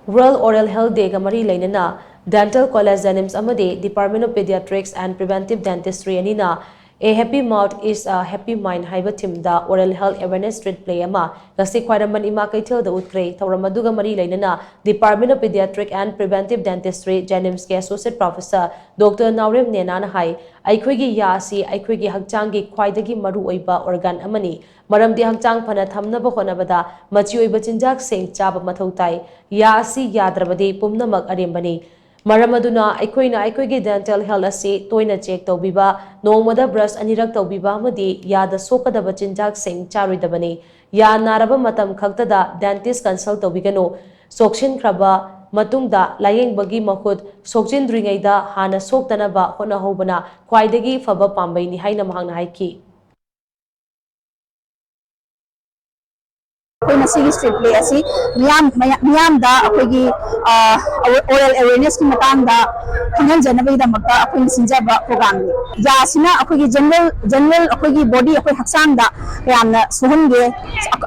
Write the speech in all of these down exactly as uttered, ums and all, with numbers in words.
World Oral Health Day ꯒ ꯃꯔꯤ ꯂꯩꯅꯅ Dental College JNIMS ꯑꯃꯗꯤ Department of Pediatrics and Preventive Dentistry ꯑꯅꯤꯅ A Happy Mouth is a Happy Mind ꯍꯥꯏꯕ theme ꯗ oral health awareness street play ꯑꯃ ꯉꯁꯤ ꯈ꯭ꯋꯥꯏꯔꯝꯕꯟ ꯏꯃꯥ ꯀꯩꯊꯦꯜꯗ ꯎꯠꯈ꯭ꯔꯦ꯫ ꯊꯧꯔꯝ ꯑꯗꯨꯒ ꯃꯔꯤ ꯂꯩꯅꯅ Department of Pediatric and Preventive Dentistry JNIMS ꯀꯤ Associate Professor Doctor ꯅꯥꯎꯔꯦꯝ ꯅꯦꯅꯥꯅ ꯍꯥꯏ, ꯑꯩꯈꯣꯏꯒꯤ ꯌꯥ ꯑꯁꯤ ꯑꯩꯈꯣꯏꯒꯤ ꯍꯛꯆꯥꯡꯒꯤ ꯈ꯭ꯋꯥꯏꯗꯒꯤ ꯃꯔꯨꯑꯣꯏꯕ organ ꯑꯃꯅꯤ꯫ ꯃꯔꯝꯗꯤ ꯍꯛꯆꯥꯡ ꯐꯅ ꯊꯝꯅꯕ ꯍꯣꯠꯅꯕꯗ ꯃꯆꯤ ꯑꯣꯏꯕ ꯆꯤꯟꯖꯥꯛꯁꯤꯡ ꯆꯥꯕ ꯃꯊꯧ ꯇꯥꯏ꯫ ꯌꯥ ꯑꯁꯤ ꯌꯥꯗ꯭ꯔꯕꯗꯤ ꯄꯨꯝꯅꯃꯛ ꯑꯔꯦꯝꯕꯅꯤ꯫ ꯃꯔꯝ ꯑꯗꯨꯅ ꯑꯩꯈꯣꯏꯅ ꯑꯩꯈꯣꯏꯒꯤ dental health ꯑꯁꯤ ꯇꯣꯏꯅ check ꯇꯧꯕꯤꯕ, ꯅꯣꯡꯃꯗ brush ꯑꯅꯤꯔꯛ ꯇꯧꯕꯤꯕ ꯑꯃꯗꯤ ꯌꯥꯗ ꯁꯣꯛꯀꯗꯕ ꯆꯤꯟꯖꯥꯛꯁꯤꯡ ꯆꯥꯔꯣꯏꯗꯕꯅꯤ꯫ ꯌꯥ ꯅꯥꯔꯕ ꯃꯇꯝ ꯈꯛꯇꯗ dentist consult ꯇꯧꯕꯤꯒꯅꯨ꯫ ꯁꯣꯛꯆꯤꯟꯈ꯭ꯔꯕ ꯃꯇꯨꯡꯗ ꯂꯥꯌꯦꯡꯕꯒꯤ ꯃꯍꯨꯠ ꯁꯣꯛꯆꯤꯟꯗ꯭ꯔꯤꯉꯩꯗ ꯍꯥꯟꯅ ꯁꯣꯛꯇꯅꯕ ꯍꯣꯠꯅꯍꯧꯕꯅ ꯈ꯭ꯋꯥꯏꯗꯒꯤ ꯐꯕ ꯄꯥꯝꯕꯩꯅꯤ ꯍꯥꯏꯅ ꯃꯍꯥꯛꯅ ꯍꯥꯏꯈꯤ꯫ ꯑꯩꯈꯣꯏꯅ ꯁꯤꯒꯤ street play ꯑꯁꯤ ꯃꯤꯌꯥꯝ, ꯃꯌꯥ-, ꯃꯤꯌꯥꯝꯗ ꯑꯩꯈꯣꯏꯒꯤ, ꯑ, oral awareness ꯀꯤ ꯃꯇꯥꯡꯗ ꯈꯪꯍꯟꯖꯅꯕꯒꯤꯗꯃꯛꯇ ꯑꯩꯈꯣꯏꯅ ꯁꯤꯟꯖꯕ program ꯅꯤ꯫ ꯌꯥꯁꯤꯅ ꯑꯩꯈꯣꯏꯒꯤ general, general ꯑꯩꯈꯣꯏꯒꯤ body, ꯑꯩꯈꯣꯏ ꯍꯛꯆꯥꯡꯗ ꯀꯌꯥꯝꯅ ꯁꯣꯛꯍꯟꯒꯦ,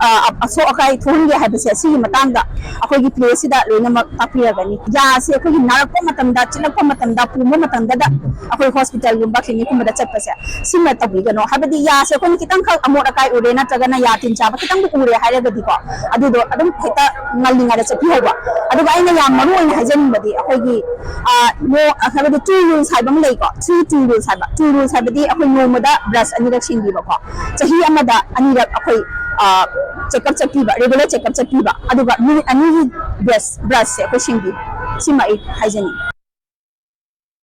ꯑ, ꯑ, ꯑꯁꯣꯛ ꯑꯀꯥꯏ ꯊꯣꯛꯍꯟꯒꯦ ꯍꯥꯏꯕꯁꯦ, ꯁꯤꯒꯤ ꯃꯇꯥꯡꯗ ꯑꯩꯈꯣꯏꯒꯤ play ꯁꯤꯗ ꯂꯣꯏꯅꯃꯛ ꯇꯥꯛꯄꯤꯔꯒꯅꯤ꯫ ꯌꯥꯁꯦ ꯑꯩꯈꯣꯏꯒꯤ ꯅꯥꯔꯛꯄ ꯃꯇꯝꯗ, ꯆꯤꯛꯂꯛꯄ ꯃꯇꯝꯗ, ꯄꯣꯝꯕ ꯃꯇꯝꯗꯗ ꯑꯩꯈꯣꯏ hospital ꯒꯨꯝꯕ clinic ꯀꯨꯝꯕꯗ ꯆꯠꯄꯁꯦ, ꯁꯤꯃ ꯇꯧꯕꯤꯒꯅꯣ꯫ ꯍꯥꯏꯕꯗꯤ ꯌꯥꯁꯦ ꯑꯩꯈꯣꯏꯅ ꯈꯤꯇꯪꯈꯛ ꯑꯃꯣꯠ ꯑꯀꯥꯏ ꯎꯔꯦ ꯅꯠꯇ꯭ꯔꯒꯅ ꯌꯥ ꯇꯤꯟ ꯆꯥꯕ ꯈꯤꯇꯪꯕꯨ ꯎꯔꯦ ꯍꯥꯏꯔꯒꯗꯤꯀꯣ, ꯑꯗꯨꯗꯣ ꯑꯗꯨꯝ ꯍꯦꯛꯇ ꯉꯜꯂꯤꯉꯩꯗ ꯆꯠꯄꯤꯍꯧꯕ꯫ ꯑꯗꯨꯒ ꯑꯩꯅ ꯌꯥꯝ ꯃꯔꯨ ꯑꯣꯏꯅ ꯍꯥꯏꯖꯅꯤꯡꯕꯗꯤ ꯑꯩꯈꯣꯏꯒꯤ, ꯑ, ꯅꯣ-, ꯑ, ꯍꯥꯏꯕꯗꯤ two rules ꯍꯥꯏꯕ ꯑꯃ ꯂꯩꯀꯣ, three two rules ꯍꯥꯏꯕ꯫ Two rules ꯍꯥꯏꯕꯗꯤ ꯑꯩꯈꯣꯏ ꯅꯣꯡꯃꯗ brush ꯑꯅꯤꯔꯛ ꯁꯦꯡꯕꯤꯕꯀꯣ, ꯆꯍꯤ ꯑꯃꯗ ꯑꯅꯤꯔꯛ ꯑꯩꯈꯣꯏ, ꯑ, check up ꯆꯠꯄꯤꯕ, regular check up ꯆꯠꯄꯤꯕ, ꯑꯗꯨꯒ ꯅꯨꯃꯤꯠ ꯑꯅꯤꯒꯤ brush, brush ꯁꯦ ꯑꯩꯈꯣꯏ ꯁꯦꯡꯕꯤꯕ꯫ ꯁꯤꯃ ꯑꯩ ꯍꯥꯏꯖꯅꯤꯡꯉꯤ꯫